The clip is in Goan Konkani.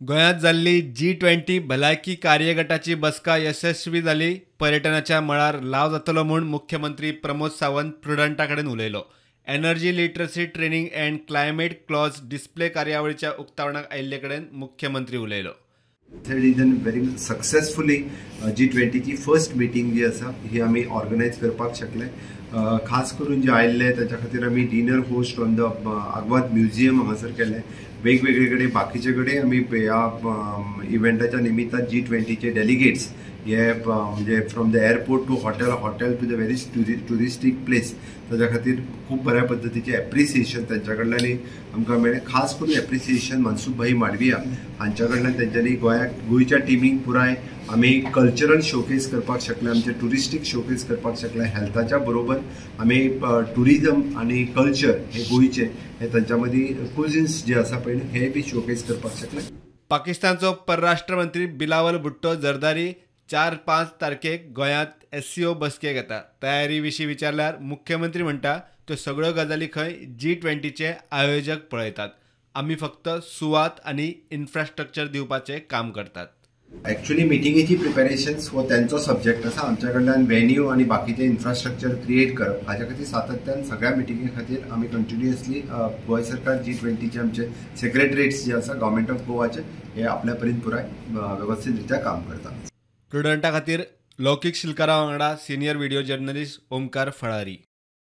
गोंयांत जाल्ली G20 भलायकी कार्यगटाची बसका यशस्वी जाली. पर्यटनाच्या मळार लाव जातलो म्हूण मुख्यमंत्री प्रमोद सावंत प्रुडंटा कडेन उलयलो. Energy literacy training and climate clause display कार्यावळीच्या उक्तावणाक आयिल्ले कडेन मुख्यमंत्री उलयलो. व्हेरी सक्सेसफुली G20ची फर्स्ट मिटींग जी आसा ही आमी ऑर्गनायज करपाक शकले. खास करून जे आयिल्ले ताच्या खातीर आमी dinner host on the Aguada museum हांगासर केलें. वेगवेगळे कडेन बाकीचे कडेन आमी ह्या इव्हेंटाच्या निमित्तान G20चे डेलिगेट्स हे म्हणजे from the airport to hotel, hotel to the very touristic place, ताच्या खातीर खूब बऱ्या पद्दतीचें एप्रिसिएशन तांच्या कडल्यान आमकां मेळ्ळें. खास करून एप्रिसिएशन मनसुख भाई माडविया हांच्या कडल्यान, तेंच्यांनी गोंयाक गोंयच्या टिमीक पुराय आमी कल्चरल शोकेस करपाक शकले, आमचे ट्युरिस्टीक शोकेस करपाक शकले. हेल्थाच्या बरोबर आमी ट्युरिजम आनी कल्चर हे गोंयचे हे तांच्या मदीं कुझिन्स जे आसा पळय हे बी शोकेस करपाक शकले. पाकिस्तानचो परराष्ट्र मंत्री बिलावल भुट्टो जरदारी 4-5 तारखेक गोंयांत SCO बसकेक येता. तयारी विशीं विचारल्यार मुख्यमंत्री म्हणटा त्यो सगळ्यो गजाली खंय G20चे आयोजक पळयतात, आमी फक्त सुवात आनी इन्फ्रास्ट्रक्चर दिवपाचें काम करतात. एक्चुअली मिटिंगेची प्रिपेरेशन्स हो त्यांचो सब्जेक्ट आसा. आमच्या कडल्यान वेन्यू आनी बाकीचें इन्फ्रास्ट्रक्चर क्रिएट करप हाज्या खातीर सातत्यान सगळ्या मिटिंगे खातीर आमी कंटिन्युअसली गोंय सरकार G20चे आमचे सेक्रेटरीट्स जे आसा गव्हर्मेंट ऑफ गोवाचे हे आपल्या परीन पुराय वेवस्थीत रित्या काम करता. प्रुडंटा खातीर लौकीक शिलकारा वांगडा senior video journalist Omkar Falari.